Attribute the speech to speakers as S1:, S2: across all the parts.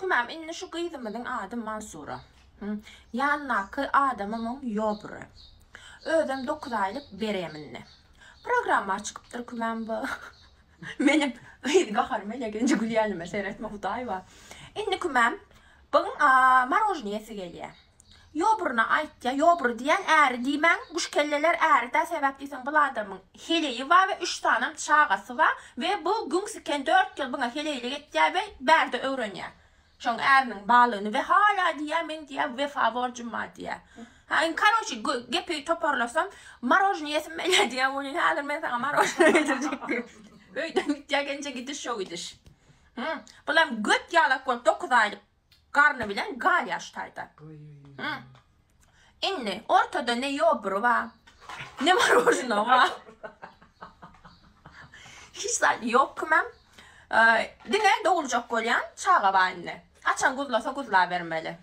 S1: Kümem indi şu gyzymyzyň ady Mansura. Ýanyndaky adamymyň ýobry. Özem dokuz aýlyk bereminde. Programma çykypdyr kümem bu. Menem gyz gaharym gelýär gelinje gülýänime seretme hudaý bar. Indi kümem byň marožnyý ýesi gelýär. Ýobryna aýtýar, ýobry diýýän äri diýmäň, guşkelleler äri-dä sebäp diýseň bul adamyň heleýi bar we üç sanam çagasy bar we bu güňsiken dört ýyl buňa heleýlik etýär we bärde öwrenýär. Şoň äriniň balygyny we hala diýýär meň diýýär wefa borjum bar diýýär. Ha indi karoçi gepi toparlasam marožnyý ýesim gelýär diýýär welin häzir men saňa marožnyý getirjek diýip öýden gitýär gelinje gidiş şo gidiş. Hum bulam göt ýalak bolup 9 aýlyk garny bilen galýar şu taýda. Hum Indi ortada ne ýobry bar, ne marožno bar. Hiç zat ýok kimem. Diňe doguljak bolýan çaga bar indi. Haçan guzlasa guzlabermeli.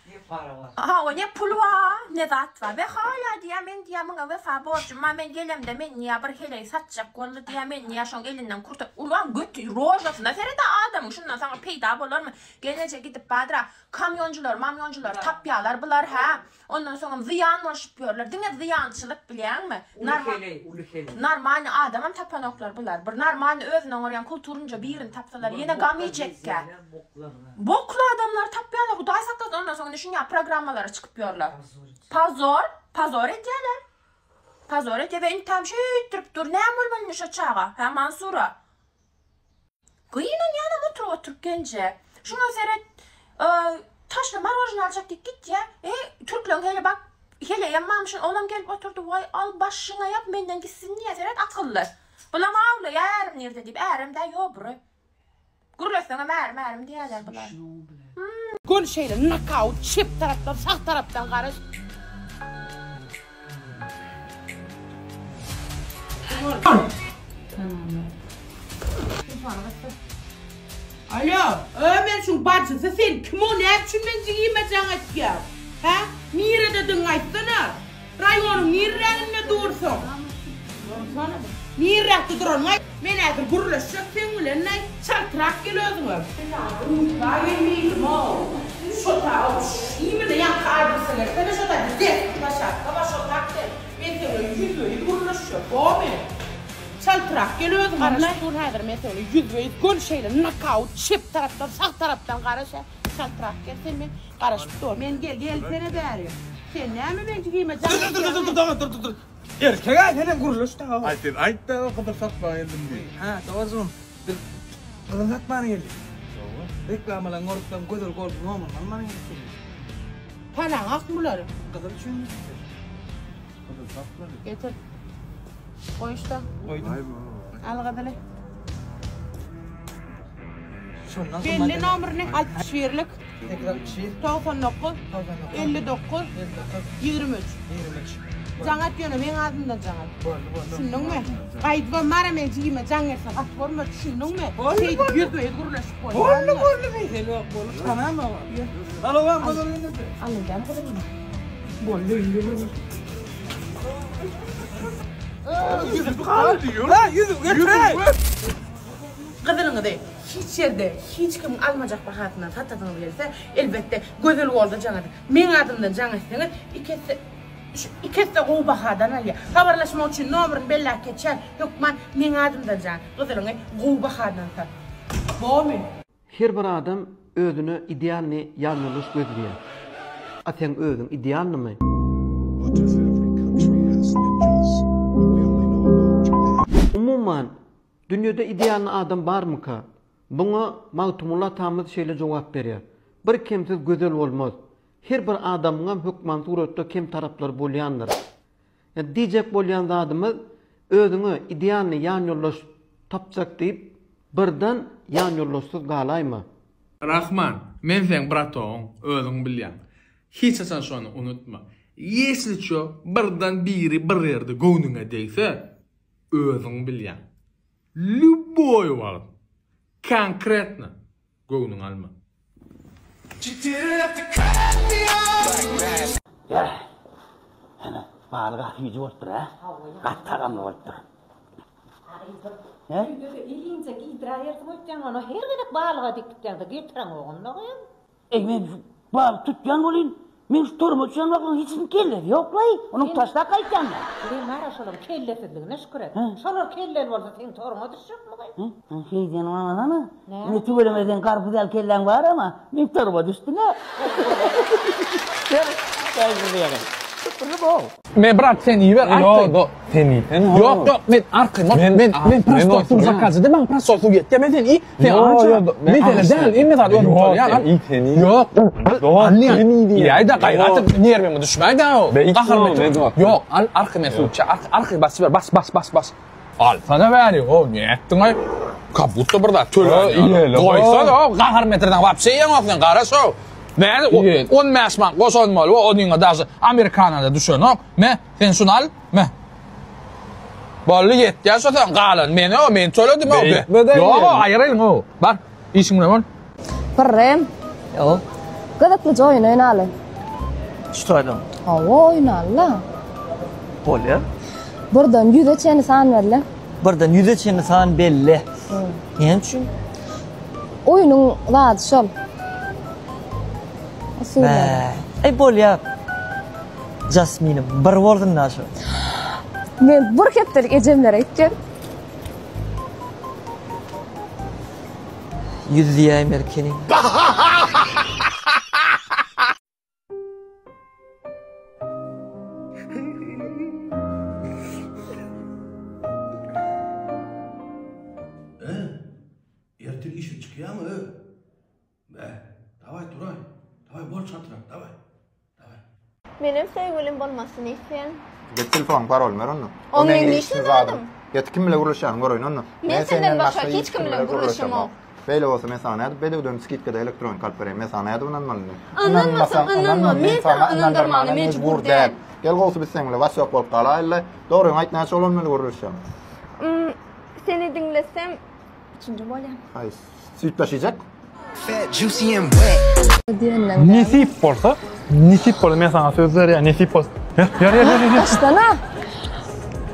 S2: Ne para bar.
S1: Hawa ne pul bar, ne zat bar. We hala diýýär, men diýýär muňa wefa borjum bar. Men gelemde men diýýär bir heleý satjak boldy diýýär. Men diýýär şoň elinden kurtar. Ulan göti rožasyna seret-ä adamyň şundan saňa peýda bolarmy? Gelneje gidip bardyr-a. Kamýonjylar, mamýonjylar tapýalar bular hä. Ondan soňam zyýan bolşup ýörler. Diňe zyýançylyk bilýäňmi?
S2: Uly heleý, uly heleý.
S1: Normalny adamam tapanoklar bular. Bir normalny özüni oňarýan kulturynja birini tapsalar ýene gam iýjekkä. Bokly adamlary tapýarlar hudaý saklasyn ondan soň indi şunýa programmalara çykyp ýörler. Pozor, pozor edýärler. Pozor edýär we intäm şeýtdirip dur. Näme bolmaly indi şo çaga? Hä Mansura? Gynanýanam oturyp oturyp genje. Şuňa seret taşla marožny aljak diýip gitýä. E türkleň hele bak heleýem barmyşyn olam gelip oturdy waý al başyňa ýap menden gitsin diýýä seret akylly. Bulam awlaýa ärim nirde diýip ärem dä ýobry. Gürletseňem ärim ärim diýýäler bular.
S3: Göni şeýle nokaut çep tarapdan sag tarapdan garaş. Alo, ö men şuň bajysy sen kim o näme üçin meň jigime jaň etýäň? Hä? Nirededigiňi aýtsana? Raýonyň nirräginde dursuň? Nirräkde duranyňy aýt. Men häzir gürleşjek seň bilen-läý. Çaltrak gel özüňem. Umytba gelmeýdim-ow. Şo ta-ow, imенно ýaňky adrese gelsene, şo ta detski ploşadka bar, şo tak gel. Men seň bilen ýüzbe-ýüz gürleşjek, bormy? Çaltrak gel özüňem-läý. Garaşyp dur häzir men seň bilen ýüzbe-ýüz, göni şeýle nokaut, çep tarapdan, sag tarapdan garaş-a. Çaltrak gel sen men garaşyp dur. Men gel gelsene bäri. Sen näme meň jigime jaň
S4: Dur dur dur dur dur dur dur dur. Erkek-ä senem gürleş dagy.
S5: Aý sen aýt-da gyzyl satmaga geldim diý.
S4: Hä dogrusyny biz gyzyl satmana geldik. Dogry. Reklamalaryňy görüp Gözel Golduň nomeryny almana geldik senden.
S3: Tanaňok bulary.
S4: Gyzyl üçin geldik.
S5: Gyzyl satmaly.
S3: Getir. Goýuşda.
S4: Goýdum.
S3: Al gyzyly.
S4: Şondan gymmat.
S3: Belli nomerini 61-lik.
S4: 861.
S3: 99. 59. 23.
S4: 23.
S3: Jaň et ýöne meň adymdan jaň et.
S4: Boldy, boldy.
S3: Düşündiňmi? Gaýdybam bara meň jigime jaň etse gaty görme, düşündiňmi?
S4: Boldy,
S3: Şeýdip
S4: boldy.
S3: ýüzbe-ýüz gürleşip bolýar.
S4: Boldy, boldy, mesele ýok, boldy. Tanam oňa. Salowam gyzyl inisi.
S3: Alyndan gyzylyny.
S4: Boldy, indi boldy.
S5: Ýüzük galdy, ýör.
S4: Ha, ýüzük getir.
S3: Gyzylyňyzy hiç ýerde hiç kimiň almajak bahasyndan satasyňyz gelse, elbetde, Gözel Golda jaň ediň. Meň adymdan jaň etseňiz, iki esse şu iki esse gowy bahadan alýar. Habarlaşmak üçin nomerini belläp geçýän, hökman meň adymdan jaň et. Gyzylyňy gowy bahadan sat. Bormy?
S6: Her bir adam özüne idealnyý ýanýoldaş gözleýär. A seň özüň idealnymy? Umuman, dünýede idealnyý adam barmyka? Buňa Magtymguly atamyz şeýle jogap berýär, Bir kemsiz gözel bolmaz. Her bir adamyňam hökman suratda kem taraplary bolýandyr. Ýa diýjek bolýan zadymyz özüňe idealnyý ýanýoldaş tapjak diýip birden ýanýoldaşsyz galaýma.
S7: Rahman, men seň bratogyň, özüň bilýäň. Hiç haçan şony unutma. Ýesli ço birden biri bir ýerde göwnüňe degse, özüň bilýäň. Lýuboý wagt. Konkretno. Göwnüňe alma.
S8: Ýa, hany, balyk-a süýji bolupdyr, hä? Gaty tagamly bolupdyr. Hä? Öýde-de elinje giýdiräýersiň öýtýäň ony her gezek balyga dikipýäňde getireňok onda gyz.
S9: Eý men şu balyk tutýan welin, meň şu toruma düşen wagtyň hiç kimiň kellesi ýok-laý, onuň taşlap gaýtýan-da.
S8: Lemara şolaryň kellesizligine şükür et. Şolar kelleli bolsa seň toruňa düşjekmi gyz?
S9: Hä, şeýdýäniňi aňlasana. Indi tüweleme seň garpyz ýaly kelläň bar ama, meň toruma düşdüň-ä. Ber, ber, ber.
S7: Men brat sen iýiber arkaýyn.
S10: Ýok, sen iýsen.
S7: Ýok, ýok, men arkaýyn. Men men men prosto suw zakazdy, maňa prosto suw ýetýär. Men sen iý, sen ança. Mesele däl, hemme zat özüm tolýan.
S10: Ýok, iý sen iý.
S7: Ýok,
S10: sen iý diýýän.
S7: Ýa-da gaýrat nerwime düşmäý-dä. Gaharyma Ýok, al arkaýyn men suw içýän. Arkaýyn basyp ber, bas, bas, bas, bas. Alsana bäri, o nätdiň-aý? Как будто bir zat töläýin. Goýsana, gahar metrden wapşe iýeňok sen, gara şo. Näme, 15 manat goşan bol, o onyňa daže Amerikanada düşenok. Me, sen şuny al, me. Boldy ýetýär şo sen galan. Meni o, men töledim o. Ýok, aýyraýyň o. Bar, işiň bilen bol.
S11: Pyrrym.
S2: Ýok.
S11: Gyzyklyja oýun oýnaly.
S2: Şu taýdan.
S11: Hawa, oýnaly-la.
S2: Bolýar.
S11: Birden ýüze çenli san berle.
S2: Birden ýüze çenli san belle. Näme üçin?
S11: Oýnuň zady şol. Usullary.
S2: Eý bolýar. Jasminim bir bolsun da şo.
S11: Men bir hepdelik ejemlere gitjek.
S2: Ýüz diýäýmeli ekeniň.
S12: E, ertir işe çykýaňmy, e? Bä, daway turaý. Daway bol çatrak, daway. Daway.
S1: Menem söýgülim bolmasyny isleýän.
S13: Get telefonyň parolyny ber onda.
S1: O meň lişni zadym.
S13: Get kim bile gürleşýäniňi göreýin onda.
S1: Men senden başga hiç kim bilen gürleşemok.
S13: Beýle bolsa men saňa nädip bedewden skidkada elektronika alyp bereýin? Men saňa nädip ynanmaly indi?
S1: Ynanmasaň ynanma, men saňa ynandyrmana mejbur däl.
S13: Gel gowusy biz seň bilen wasýok bolup galaýyly. Dogryňy aýt näçe oglan bilen gürleşýäň?
S1: Seni diňlesem üçünji bolýan.
S13: Haý, süýt daşyjak.
S10: Nesip bolsa, nesip bolsa men saňa söz berýän, nesip bolsa. Ýer, ýer, ýer, ýer, ýer.
S11: Başdana.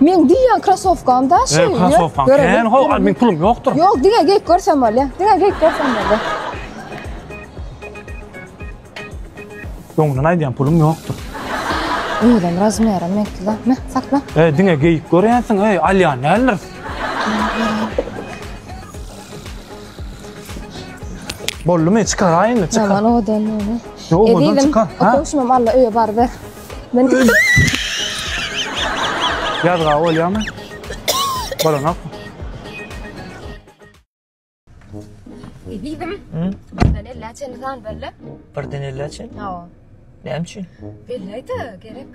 S11: Men diýýän krosowkam da şu.
S10: Ey, krosowkaň kän ho, al meň pulum ýokdur.
S11: Ýok, diňe geýip görsem bolýar. Diňe geýip görsem bolýar.
S10: Öňünden aýdýan pulum ýokdur.
S11: Özem razmerem meňki-de. Me, sakla.
S10: Ey, diňe geýip görýänsiň, ey, alýan däldir. Boldumy? Çykaraýynmy? Çykar.
S11: Ýaman owadan ýöne.
S10: Ýok, owadan çykar.
S11: Ha? Goňşumam alla öýe baryber. Men gitdim.
S10: Ýazga bolýarmy? Bolanokmy?
S11: Ezizim. Birden ellä çenli san berle.
S2: Birden ellä çenli?
S11: Hawa.
S2: Näme üçin?
S11: Belläýde, gerek.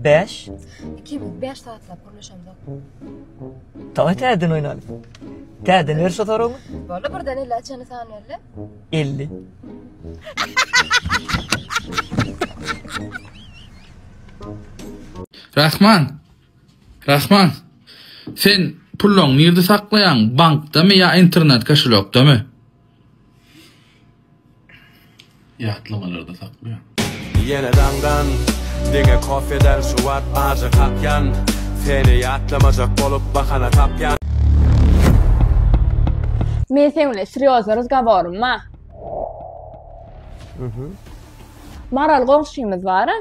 S2: 5.
S11: Ikimiz 5 sagatlap gürleşemzok.
S2: Daway täzeden oýnaly. Täzeden ber şo soragyňy.
S11: Boldy, birden ellä çenli san berle.
S2: 50.
S7: Rahman! Rahman! Sen pullaňy nirde saklaýaň? Bankdamy ýa internet koşelokdamy? Ýatlamalarda saklaýan.
S14: Ýene daňdan Diňe kofe däl şu wagt ajy kakýan Seni ýatlamajak bolup bahana tapýan.
S1: Men seň bilen serýozny razgoworym bar. Maral goňşymyz bar-a.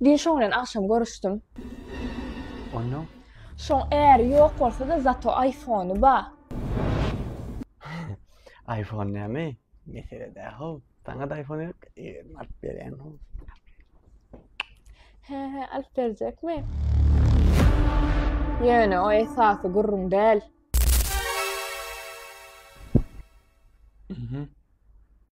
S1: Düýn şoň bilen agşam görüşdim.
S6: Onnoň?
S1: Şoň äri ýok bolsa-da zato iPhone-y bar.
S6: iPhone näme? Mesele däl how. Saňa-da iPhone gerek, egerem alyp berýän how.
S1: Hä, hä, alyp berjekmi? Ýöne o esasy gürrüň däl.
S6: Mhm.